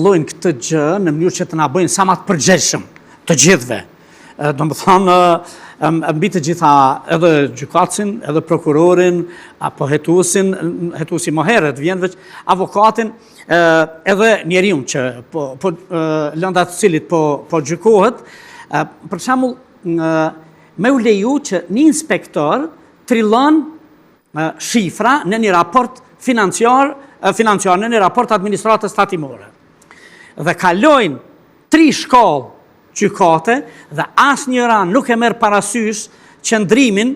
trillojnë këtë gjë në mënyrë që të na bëjnë sa ma të përgjegjshëm të gjithëve. Domethonë, mbi të gjitha edhe gjykatësin, edhe prokurorin, apo hetuesin, hetuesi më herët vjen veç avokatin, edhe njeriun që po, po lënda të cilit po, po gjykohet, për shembull, me u leju që një inspektor trillon shifra në një raport financiar, financiar në një raport administratës tatimore. Dhe kalojnë tri shkallë gjykate dhe asnjëra nuk e merr parasysh qëndrimin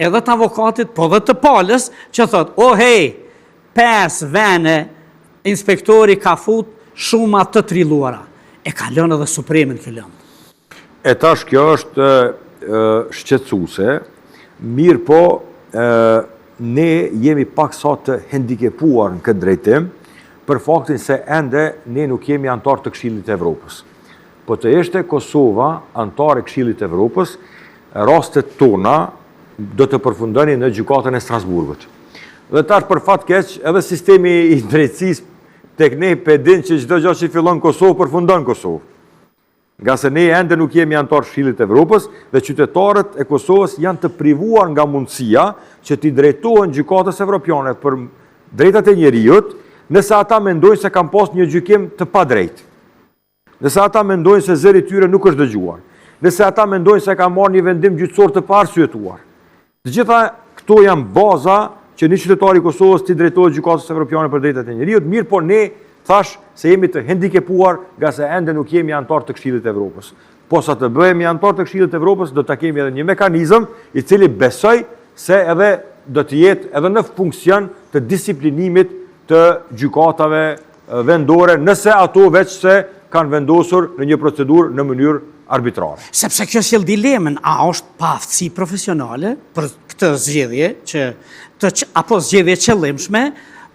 edhe të avokatit, po dhe të palës, që thot, o oh, hej, pes vene, inspektori ka fut shuma të trilluara. E kalon edhe supremin kjo lëndë. E tash kjo është shqetësuese, mirëpo ne jemi paksa të hendikepuar në këtë drejtim, për faktin se ende ne nuk jemi anëtar të Këshillit të Evropës. Po të ishte Kosova anëtar e Këshillit të Evropës, rastet tona do të përfundonin në gjykatën e Strasburgut. Dhe tash për fat keq, edhe sistemi i drejtësisë tek ne pe din që çdo gjë që fillon në Kosovë përfundon në Kosovë. Ngase ne ende nuk jemi anëtar të Këshillit të Evropës dhe qytetarët e Kosovës janë të privuar nga mundësia që t'i drejtohen Gjykatës Evropiane për Drejtat e Njeriut, nëse ata mendojnë se kanë pas një gjykim të padrejtë. Nëse ata mendojnë se zëri i tyre nuk është dëgjuar. Nëse ata mendojnë se kanë marrë një vendim gjyqësor të paarsyetuar. Të gjitha këto janë baza që një qytetar i Kosovës t'i drejtohet Gjykatës Evropiane për Drejtat e Njeriut, mirëpo ne thash se jemi të hendikepuar ngase ende nuk jemi anëtar të Këshillit të Evropës. Posa të bëhemi anëtar të Këshillit të Evropës, do ta kemi edhe një mekanizëm i cili besoj se edhe do të jetë edhe në funksion të disiplinimit të gjykatave vendore, nëse ato veçse kanë vendosur në një procedurë në mënyrë arbitrare. Sepse kjo sjell dilemën, a është paaftësi profesionale për këtë zgjedhje që të apo zgjedhje e qëllimshme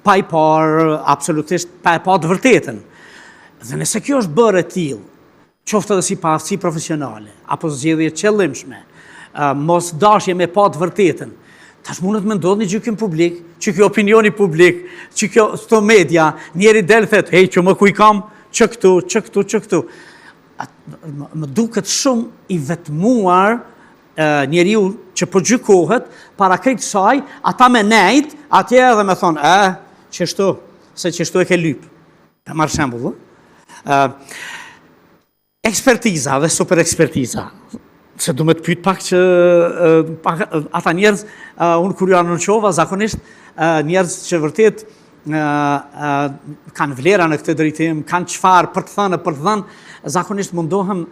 pa i parë absolutisht pa e pa të vërtetën. Dhe nëse kjo është bërë e tillë, qoftë edhe si paaftësi profesionale, apo zgjedhje e qëllimshme, mos dashje me pa të vërtetën, tash mundet me ndodhë një gjykim publik, që kjo opinioni publik, që kjo këto media, njeri del thet, hej, që më ku i kam, që këtu, që këtu, që këtu. Më duket shumë i vetmuar njeriu që po gjykohet, para krejt kësaj, ata me nejt, atje edhe me thonë, e, qështu, se qështu e ke lypë. Ta marr shembull, ë. Ekspertiza dhe super ekspertiza. Se du me të pyet pak që pak, ata njerëz, unë kur ju anoncova zakonisht njerëz që vërtet kanë vlera në këtë drejtim, kanë çfarë për të thënë, për të dhënë, zakonisht mundohem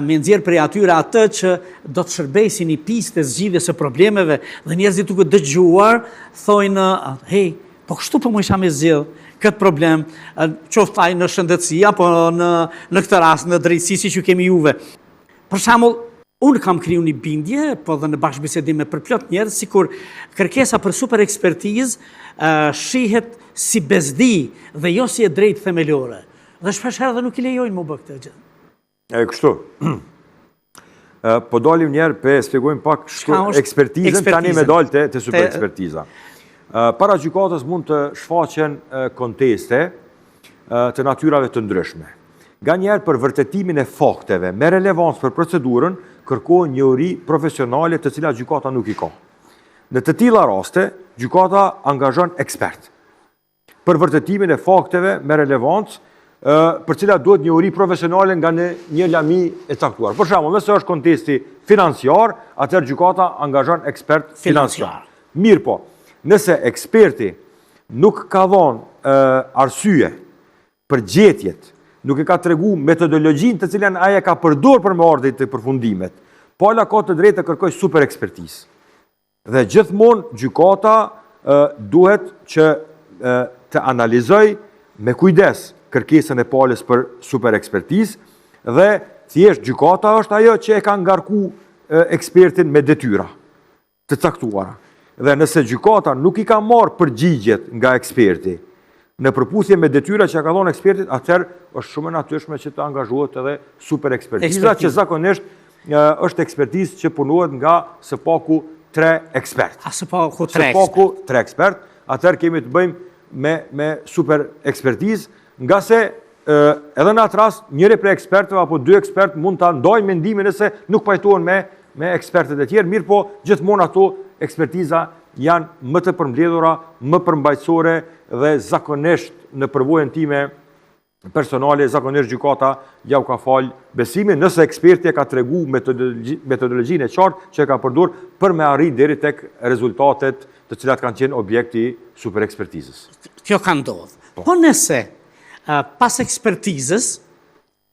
me nxjerr prej atyre atë që do të shërbejë si një pistë e zgjidhjes së problemeve dhe njerëzit duke dëgjuar thojnë, hej, Po kështu po mujsha me zgjidh këtë problem, qoftë ai në shëndetësi apo në në këtë rast në drejtësi siç ju kemi juve. Për shembull, unë kam kriju një bindje, po dhe në bashkëbisedim me përplot njerëz, sikur kërkesa për super ekspertizë shihet si bezdi dhe jo si e drejtë themelore. Dhe shpeshherë dhe nuk i lejojnë m'u bë këtë gjë. E kështu. Po dalim njëherë, pe spjegojmë pak kështu ekspertizën, tani me dalë te, te super ekspertiza. Para gjykatës mund të shfaqen konteste të natyrave të ndryshme. Nganjëherë për vërtetimin e fakteve me relevancë për procedurën, kërkohen njohuri profesionale të cilat gjykata nuk i ka. Në të tilla raste, gjykata angazhon ekspert. për vërtetimin e fakteve me relevancë, për cilat duhet njohuri profesionale nga në një lami e caktuar. Për shembull, nëse është kontesti financiar, atëherë gjykata angazhon ekspert financiar. Mirëpo, nëse eksperti nuk ka dhonë arsye për gjetjet, nuk e ka tregu metodologjinë të cilën ai e ka përdorë për me ardhë te përfundimet, pala ka të drejtë të kërkojë super ekspertizë. Dhe gjithmonë gjykata duhet që të analizojë me kujdes kërkesën e palës për super ekspertizë dhe thjesht gjykata është ajo që e ka ngarku ekspertin me detyra të caktuara. Dhe nëse gjykata nuk i ka marrë përgjigjet nga eksperti, në përputhje me detyra që ia ka dhënë ekspertit, atëherë është shumë e natyrshme që të angazhohet edhe super ekspertiza, që zakonisht është ekspertizë që punohet nga së paku tre ekspertë. A së paku tre ekspertë. Së paku tre ekspertë, atëherë kemi të bëjmë me, me super ekspertizë, ngase Edhe në atë rast, njëri prej ekspertëve apo dy ekspertë mund ta ndajnë mendimin nëse nuk pajtohen me me ekspertët e tjerë, mirëpo gjithmonë ato ekspertiza janë më të përmbledhura, më përmbajtësore dhe zakonisht në përvojën time personale, zakonisht gjykata jau ka falë besimin, nëse eksperti e ka tregu metodologjinë e qartë që e ka përdor për me arrit deri tek rezultatet të cilat kanë qenë objekt i superekspertizës. Kjo ka ndodhë. Po, po nëse pas ekspertizës,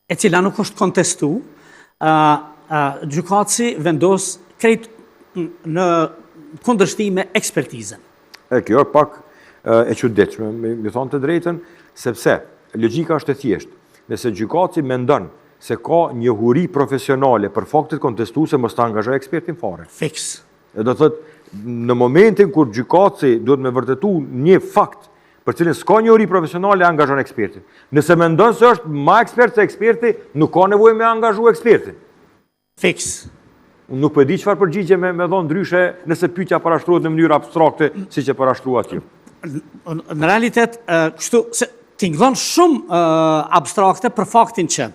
e cila nuk është kontestu, gjykatësi vendos krejt në kundërshti me ekspertizën. E kjo është pak e çuditshme, me thonë të drejtën, sepse logjika është e thjeshtë. Nëse gjykatësi mendon se ka njohuri profesionale për faktet kontestuese, mos ta angazhojë ekspertin fare. Fiks. E do të thotë, në momentin kur gjykatësi duhet me vërtetu një fakt për cilin s'ka njohuri profesionale, angazhon ekspertin. Nëse mendon se është ma ekspert se eksperti, nuk ka nevojë me angazhu ekspertin. Fiks. Unë nuk po e di çfarë përgjigje me me dhon ndryshe nëse pyetja parashtrohet në mënyrë abstrakte siç e parashtruat ju. Në realitet, kështu se tingëllon shumë abstrakte për faktin që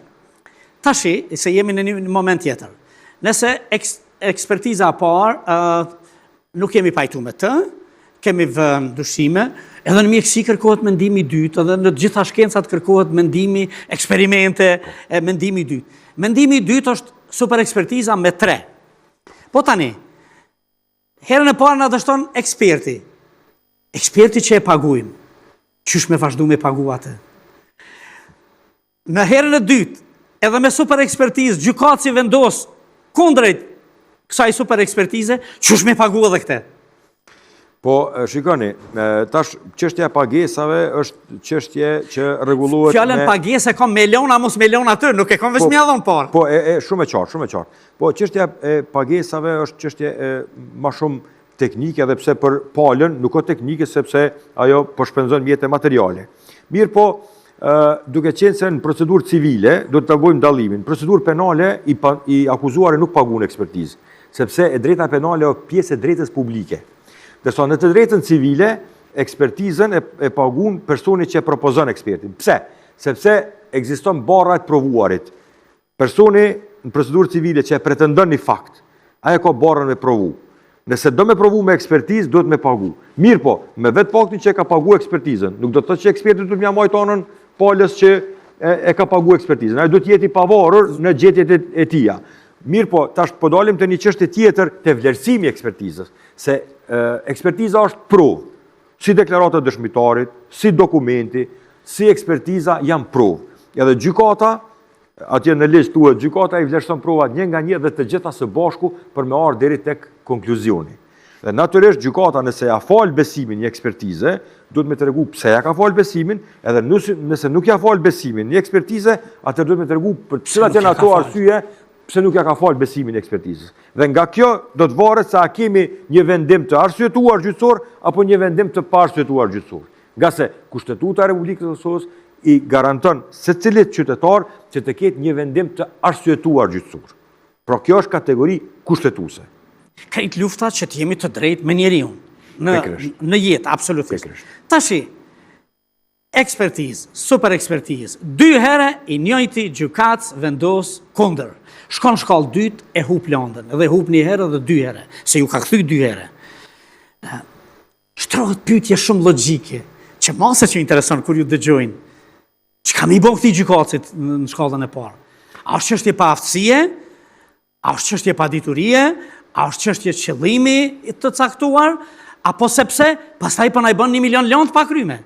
tashi se jemi në një moment tjetër. Nëse ekspertiza e parë Nuk jemi pajtu me të, kemi vënë dyshime, edhe në mjekësi kërkohet mendimi i dytë, edhe në të gjitha shkencat kërkohet mendimi, eksperimente, e mendimi i dytë. Mendimi i dytë është super ekspertiza me tre. Po tani, herën e parë na dështon eksperti. Eksperti që e pagujmë, qysh me vazhdu me pagu atë? Në herën e dytë, edhe me super ekspertizë, gjykatësi vendos kundrejt kësaj super ekspertize, qysh me pagu edhe këtë? Po, shikoni, tash çështja e pagesave është çështje që rregullohet me... Fjalën pagesë e kam me lon a mos me lon aty, nuk e kam veç po, me dhon pare. Po, e, e, shumë e qartë, shumë e qartë. Po, çështja e pagesave është çështje e, ma shumë teknike edhe pse për palën nuk o teknike sepse ajo po shpenzon mjete materiale. Mirëpo, duke qenë se në procedurë civile, do të bëjmë dallimin, në procedurë penale i, pa, i akuzuari nuk pagun ekspertizë, sepse e drejta penale është pjesë e drejtës publike. Ndërsa në të drejtën civile, ekspertizën e, e pagun personi që e propozon ekspertin. Pse? Sepse ekziston barra e të provuarit. Personi në procedurë civile që e pretendon një fakt, ai e ka barrën me provu. Nëse do me provu me ekspertizë, duhet me pagu. Mirëpo, me vetë faktin që e ka pagu ekspertizën, nuk do të thotë që eksperti duhet me ia majt anën palës që e, e ka pagu ekspertizën. Ai duhet të jetë i pavarur në gjetjet e, e tija. Mirëpo, tash po dalim te një çështje tjetër te vlerësimi i ekspertizës, se e, ekspertiza është provë. Si deklarata e dëshmitarit, si dokumenti, si ekspertiza janë provë. Edhe gjykata Atje në ligj thuhet gjykata i vlerëson provat një nga një dhe të gjitha së bashku për me ardhë deri tek konkluzioni. Dhe natyrisht gjykata nëse ja fal besimin një ekspertize, duhet me tregu pse ja ka fal besimin, edhe nëse nuk ja fal besimin një ekspertize, atëherë duhet me tregu për cilat janë ato arsye pse nuk ja ka fal besimin ekspertizës. Dhe nga kjo do të varet se a kemi një vendim të arsyetuar gjyqësor apo një vendim të paarsyetuar gjyqësor. Ngase Kushtetuta e Republikës së Kosovës i garanton secilit qytetar që të ketë një vendim të arsyetuar gjyqësor. Pra kjo është kategori kushtetuese. Krejt lufta që të jemi të drejtë me njeriun. Në, në jetë, absolutisht. Tashi, ekspertizë, super ekspertizë, dy herë i njëjti gjykatës vendos kundër. Shkon shkallë dytë e hup landën, edhe hup një herë dhe dy herë, se ju ka kthy dy herë. Shtrohet pyetje shumë logjike, që mase që intereson kur ju dëgjojnë. Çka me i bo këtij gjykatësit në shkallën e parë? A është çështje paaftësie? A është çështje paditurie? A është çështje qëllimi të caktuar? Apo sepse pastaj po na i bën 1 milion landë pa kryme?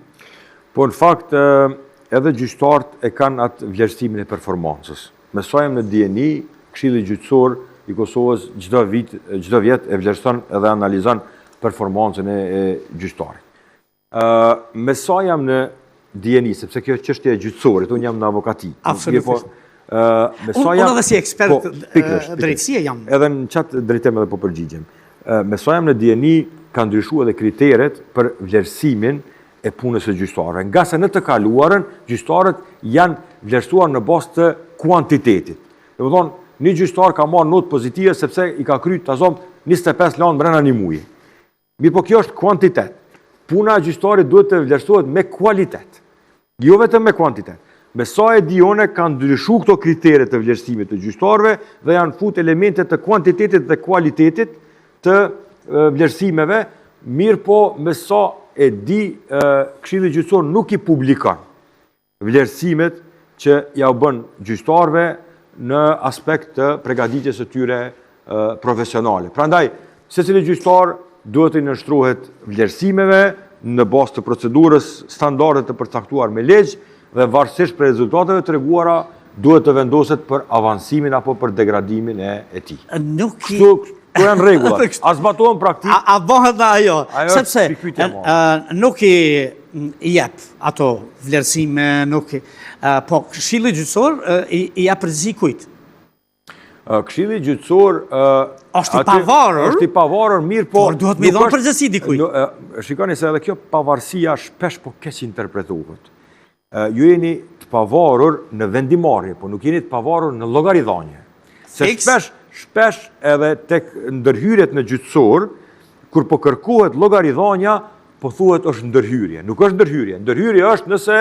Po në fakt edhe gjyqtarët e kanë atë vlerësimin e performancës. Me sa jam në dijeni, Këshilli Gjyqësor i Kosovës çdo vit, çdo vjet e vlerëson edhe analizon performancën e, e gjyqtarit. Ë, me sa jam në dijeni, sepse kjo është çështje e gjyqësorit, unë jam në avokati. Absolutisht. Ë, me sa jam Unë edhe si ekspert po, drejtësie jam. Edhe në qat drejtim edhe po përgjigjem. Ë, me sa jam në dijeni, kanë ndryshuar edhe kriteret për vlerësimin e punës së gjyqtarëve, ngase në të kaluarën gjyqtarët janë vlerësuar në bazë të kuantitetit. Domethënë, një gjyqtar ka marrë notë pozitive sepse i ka kry ta zëmë 25 landë mbrenda një muji. Mirëpo kjo është kuantitet. Puna e gjyqtarit duhet të vlerësohet me kualitet. Jo vetëm me kuantitet. Me sa e di une, kanë ndryshu këto kritere të vlerësimit të gjyqtarëve dhe janë fut elemente të kuantitetit dhe kualitetit të vlerësimeve, mirëpo me sa e di Këshilli Gjyqësor nuk i publikon vlerësimet që jau bën gjyqtarëve në aspekt të pregaditjes së tyre profesionale. Prandaj, secili gjyqtar duhet t'i nënshtrohet vlerësimeve në bazë të procedurës standarde të përcaktuar me ligj dhe varësisht prej rezultateve të treguara duhet të vendoset për avansimin apo për degradimin e, e tij. Nuk i... Kështu, këto janë rregullat. A zbatohen praktikë? A, a bëhet dhe ajo? ajo Sepse nuk i jep ato vlerësime, nuk i... Po, këshilli gjyqësor i, i jep përgjegjësi kujt? Këshilli gjyqësor është i pavarur. Është i pavarur, mirëpo. Por duhet me i dhënë përgjegjësi dikujt. Shikoni se edhe kjo pavarësia shpesh po keqinterpretohet. Ju jeni të pavarur në vendimarrje, po nuk jeni të pavarur në llogaridhanje. Se shpesh shpesh edhe tek ndërhyrjet në gjyqësor, kur po kërkohet llogaridhanja, po thuhet është ndërhyrje. Nuk është ndërhyrje. Ndërhyrje është nëse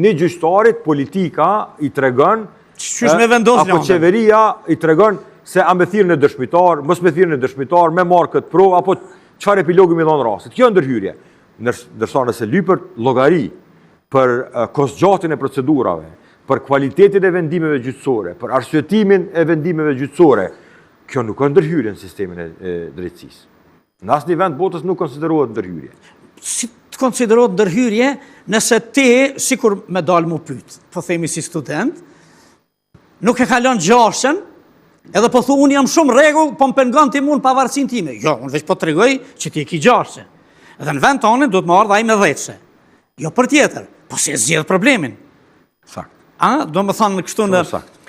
një gjyqtarit politika i tregon Qysh me vendos Apo qeveria i tregon se a me thirrë në dëshmitar, mos me thirrë në dëshmitar, me marrë këtë provë, apo çfarë epilogu me dhonë rastit. Kjo ndërhyrje. Ndërsa nëse lypet llogari për kohëzgjatjen e procedurave, për kualitetin e vendimeve gjyqësore, për arsyetimin e vendimeve gjyqësore, kjo nuk është ndërhyrje në sistemin e drejtësisë. Në asnjë vend botës nuk konsiderohet ndërhyrje. Si të konsiderohet ndërhyrje nëse ti sikur me dalë mu pyet, po themi si student, nuk e kalon gjashtën, edhe po thu unë jam shumë rregull, po më pengon ti mu në pavarësinë time. Jo, unë veç po të tregoj që ti e ki gjashtën. Edhe në vend tonin duhet me ardhë ai me dhjetëshe. Jo për tjetër, po s'e zgjidh problemin. Sakt. A, do me thonë kështu në... Sakt.